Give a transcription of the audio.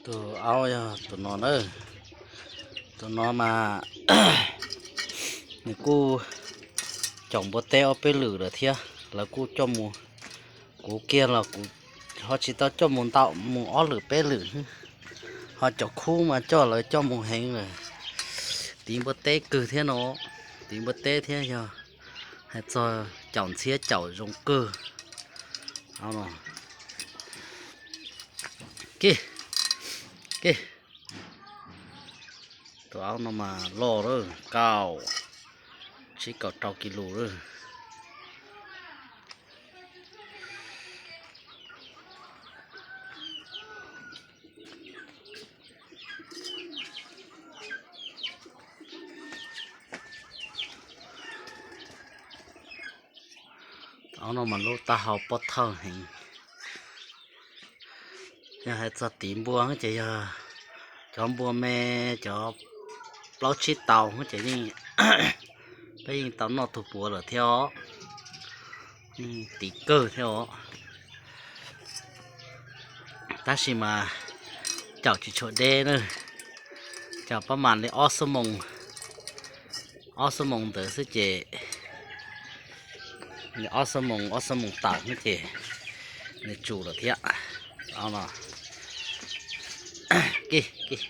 Tus aub yog tus no na. Tus no mas nws kuj caum npua teb ob peb lwm lawm thiab, lawv kuj coj mus, kuv kiag los kuv ho tsis tau coj mus ntau, mus ob lwm peb lwm, ho cov khub mas coj lawv coj mus heev lawm. Tiv npua teb kawg thiab no, tiv npua teb thiab yog hais txog caum ntxhiab caum zoo kawg. Tus aub no mas loj lawm, kaum tsib kaum rau kis lus lawm. Aub no mas lub taub hau pob thawj heev. Yog hais txog tiv npua ces yog cov npua me, cov plaub tsib tau ces yeej, peb yeej tau noj tug puav lawm thiab os. Tiv kawg thiab os. Tab sis mas caum tsis tshua deb na, caum pab mam li ob xuab moos, ob xuab moos ntawd xwb ces, ob xuab moos ob xuab moos tawm xwb ces nws tsum lawm thiab. Kis, kis.